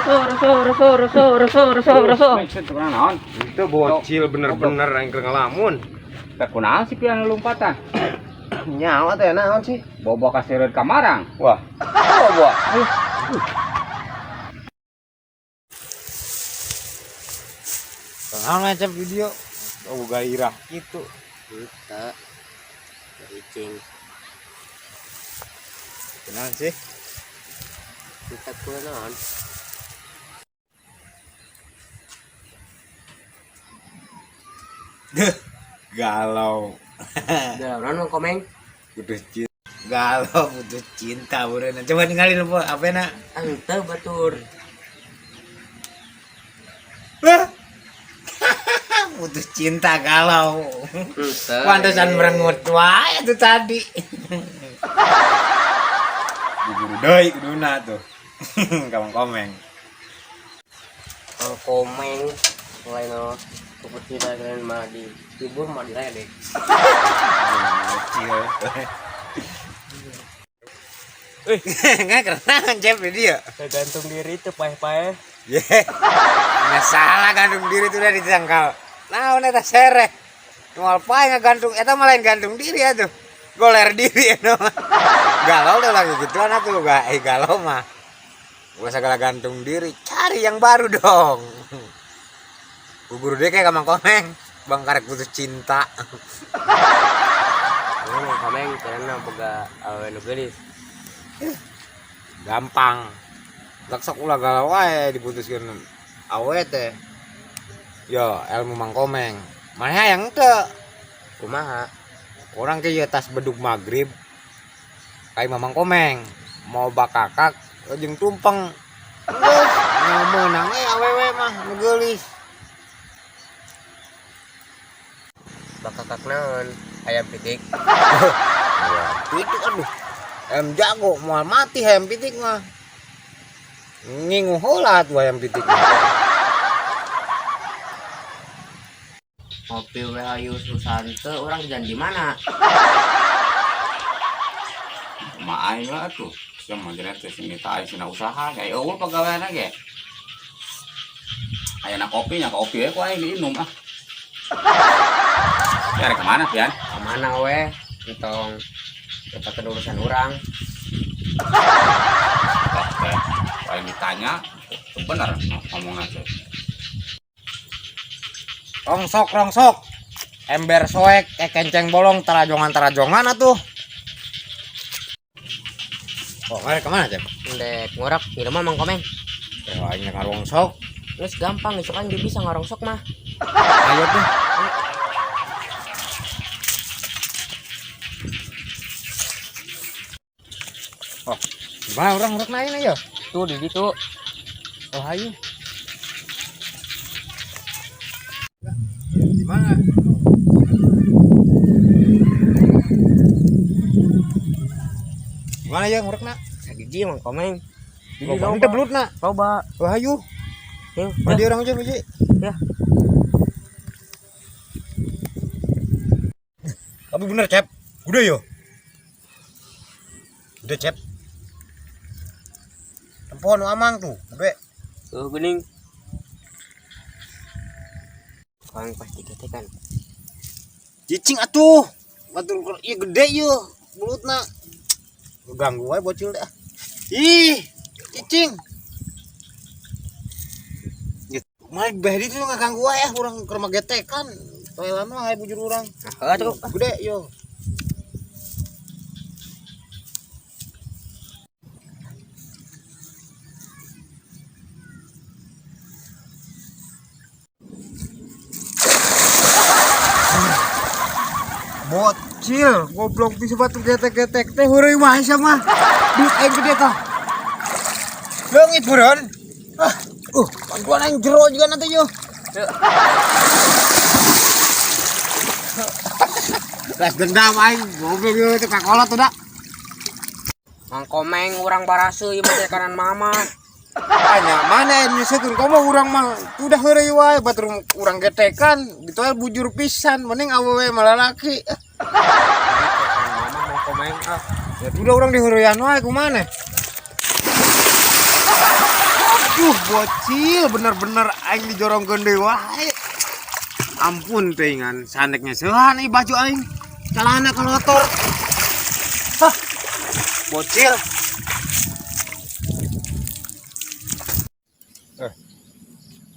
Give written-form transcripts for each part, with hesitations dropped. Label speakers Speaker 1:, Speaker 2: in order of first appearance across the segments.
Speaker 1: So so so so so so.
Speaker 2: Naon?
Speaker 3: Itu bocil bener-bener yang keur ngelamun.
Speaker 2: Teh kunaon sih pian lompatan?
Speaker 3: Nyawa teh naon sih?
Speaker 2: Bobo ka kamarang.
Speaker 3: Wah. Bobo. Naon ngecep video? Oh, gairah gitu.
Speaker 4: Kita cicing.
Speaker 3: Kunaon sih?
Speaker 4: Kita kunaon?
Speaker 3: Galau.
Speaker 4: Galau naon Komeng?
Speaker 3: Putus cinta. Galau putus cinta bureuna. Coba ninggalin apa apa na?
Speaker 4: Ente batur.
Speaker 3: Putus cinta galau.
Speaker 4: Ente.
Speaker 3: Pantesan merengut wae itu tadi. Guru deui kuduna tuh. Kamang Komeng.
Speaker 4: Mang Komeng selain no putus cinta kalian mah di hibur mah diledek.
Speaker 3: Kecil. Nggak keren cep di dia.
Speaker 4: Gantung diri itu paeh-paeh.
Speaker 3: Ye. Nggak salah gantung diri itu udah ditangkal. Nah, eta sereh. Moal pae ngagantung eta mah lain gantung diri atuh. Goler diri eta mah. Galau deh lagi gituan atuh gak galau mah. Gua segala gantung diri, cari yang baru dong. Guru deh kayak Mang Komeng, Bang karek putus cinta.
Speaker 4: Mang Komeng karena boga awewe nu geulis.
Speaker 3: Gampang. Lek sok ulah galau wae diputuskeun awe teh. Yo, ilmu Mang Komeng. Mana hayang teu?
Speaker 4: Kumaha?
Speaker 3: Orang ke ieu tas bedug maghrib. Kayak Mamang Komeng, mau bakakak jeung tumpeng. Geus, meunang we awewe mah nu geulis.
Speaker 4: Bakakak naon? Ayam pitik.
Speaker 3: Pitik aduh. Ayam jago moal mati ayam pitik mah. Ngingu heula tuh ayam pitik mah.
Speaker 4: Ngopi we hayu susah teu urang jajan di mana?
Speaker 2: Ma aing lah atuh. Sia mah jelek teh sing minta aing sina usaha nya eueuh pagawean ge. Aya kopi nya kopi we ku aing diinum ah. Ya rek kemana pian?
Speaker 4: Kemana we? Entong kita ke urusan urang.
Speaker 2: Teh, aing ditanya bener ngomongna teh.
Speaker 3: Rongsok rongsok. Ember soek, kenceng bolong, tarajongan-tarajongan atuh. Oh, rek kemana, Cep?
Speaker 4: Ndek ngorak minum Mang Komeng.
Speaker 3: Ya aing ngarongsok.
Speaker 4: Geus gampang isuk kan bisa ngarongsok mah.
Speaker 3: Ayo tuh. Oh, gimana orang ngorok naik aja?
Speaker 4: Tuh di ditu.
Speaker 3: Oh, ayo. Gimana? Gimana ya ngorok nak?
Speaker 4: Sagiji Mang Komeng.
Speaker 3: Loba ente belut nak.
Speaker 4: Loba.
Speaker 3: Oh, ayo.
Speaker 4: Yuk.
Speaker 3: Mandi orang aja, Biji.
Speaker 4: Ya.
Speaker 3: Tapi bener, Cep. Udah yo. Udah, Cep. Tempon nu amang tuh, udah.
Speaker 4: Tuh geuning. Komeng pasti getekan.
Speaker 3: Cicing atuh. Batur ieu gede ieu belutna. Ganggu wae bocil deh. Ih, cicing. Mah beh ditu ngaganggu wae ah urang keur mah getekan. Toelan wae bujur urang.
Speaker 4: Nah, cukup.
Speaker 3: Gede yo. Bocil, goblok bisa batu getek-getek teh heureuy mah sia mah. Duit aing gede tah. Leungit buron. Ah, bantuan aing jero juga nanti yo. Las dendam aing, goblok yo teh kakolot tuh dak.
Speaker 4: Mang Komeng urang baraseuh ieu mah teh kanan mama.
Speaker 3: Tanya mana yang nyusukeun komo urang mah udah heureuy wae batur urang getekan ditoel bujur pisan mending awewe malah laki.
Speaker 4: Mama Mang Komeng ah.
Speaker 3: Ya udah urang diheureyan wae kumaha. Aduh. Aduh, bocil bener-bener aing dijorongkeun deui wae. Ampun teuingan sandeknya seuhan ieu baju aing. Celana kelotor. Hah. Bocil. Eh.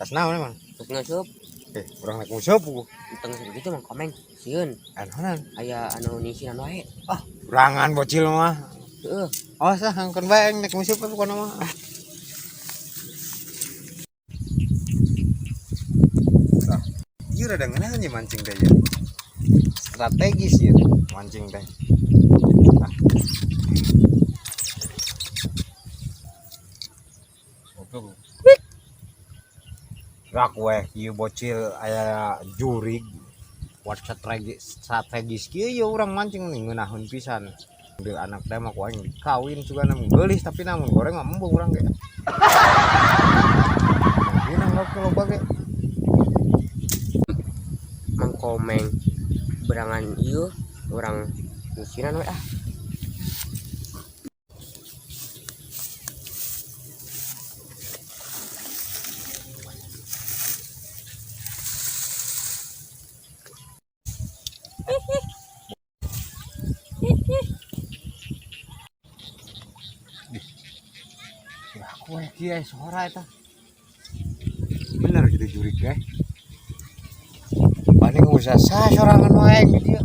Speaker 3: Tas naon emang?
Speaker 4: Sok ngasup.
Speaker 3: Eh, urang naik nguseup ku.
Speaker 4: Tengah segitu Mang Komeng. Sieun.
Speaker 3: Anonan.
Speaker 4: Aya anu nyisiran wae.
Speaker 3: Ah, urangan bocil mah.
Speaker 4: Heeh.
Speaker 3: Awas ah, angkeun bae aing naik nguseup pokona mah. Tah, ieu rada ngeunaheun ye mancing teh ye. Strategis ye mancing teh. Tah.
Speaker 2: Goblok.
Speaker 3: Rak weh ieu bocil aya jurig. Kuat strategis kieu ye urang mancing nih ngeunaheun pisan. Ambil anak teh mah ku aing dikawin sugana geulis tapi namun goreng mah embung urang ge. Ngeunah ngopi loba ge.
Speaker 4: Mang Komeng berangan ieu urang nyisiran we ah.
Speaker 3: Aku we kieu sora eta. Bener gitu jurig ge. Paling usah sah sorangan wae di dieu.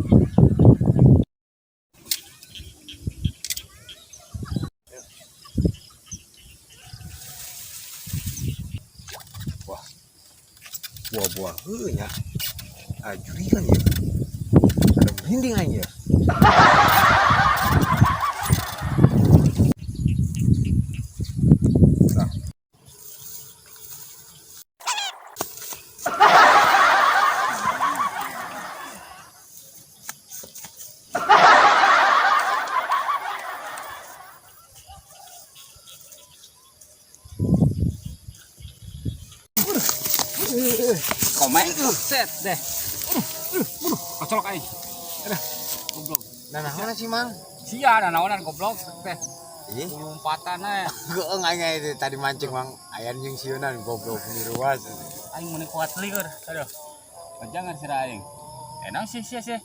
Speaker 3: Wah. Buah-buah heuh nya. Ah jurigan ya. Ada merinding aing ya. Nah.
Speaker 2: Komeng set deh. Kocolok aing. Aduh, goblok.
Speaker 3: Nah, naon sih, Mang?
Speaker 2: Sia nah naonan goblok teh.
Speaker 3: Ih,
Speaker 2: Lompatan eh.
Speaker 3: geung aing aya tadi mancing, Mang. Aya jeung sieunan goblok niruas.
Speaker 2: Aing mun kuat lieur. Aduh. Jangan sira aing. Enang sih sia sih.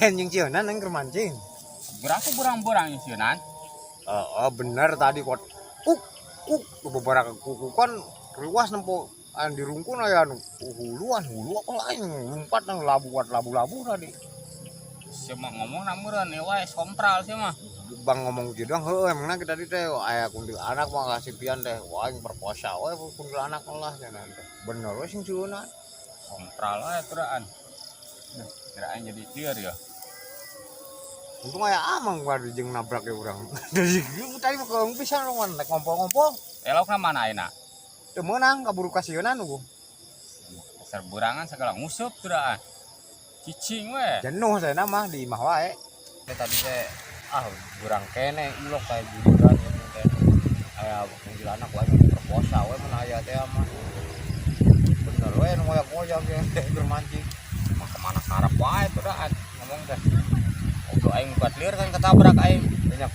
Speaker 3: Aya jeung sieunan aing keur mancing.
Speaker 2: Berapa burang-burang sieunan?
Speaker 3: Heeh, bener tadi kuat. Kuk kuk beberapa kukukan ruas nempo an dirungkun aya anu huluan hulu apa lain lompat nang labu kuat labu-labu tadi.
Speaker 2: Sia mah ngomong namureun ya wae sompral sia mah.
Speaker 3: Bang ngomong gitu doang heueuh emangna kita tadi teh aya kuntilanak mah kasih pian teh wah aing perkosa we kuntilanak lah cenah teh. Bener we sing sieunan.
Speaker 2: Sompral wae turaan. Kira aing jadi lieur ya.
Speaker 3: Untung aya amang waduh jeung nabrak ge urang. Dari tadi mah keung pisan urang rek ngompol-ngompol.
Speaker 2: Elokna mana ayeuna?
Speaker 3: Teu meunang kaburu kasieunan eueuh.
Speaker 2: Dasar burangan segala ngusup turaan. Cicing we.
Speaker 3: Jenuh saya mah di imah wae. Teh tadi teh ah burang kene ilok kayak jurigan gitu teh. Aya kuntilanak wae perkosa we mun aya teh mah. Bener we nu ngoyak-ngoyak ge teh keur mancing.
Speaker 2: Mah kemana karep wae turaan ngomong teh. Goblok aing buat lieur kan ketabrak aing.
Speaker 3: Banyak.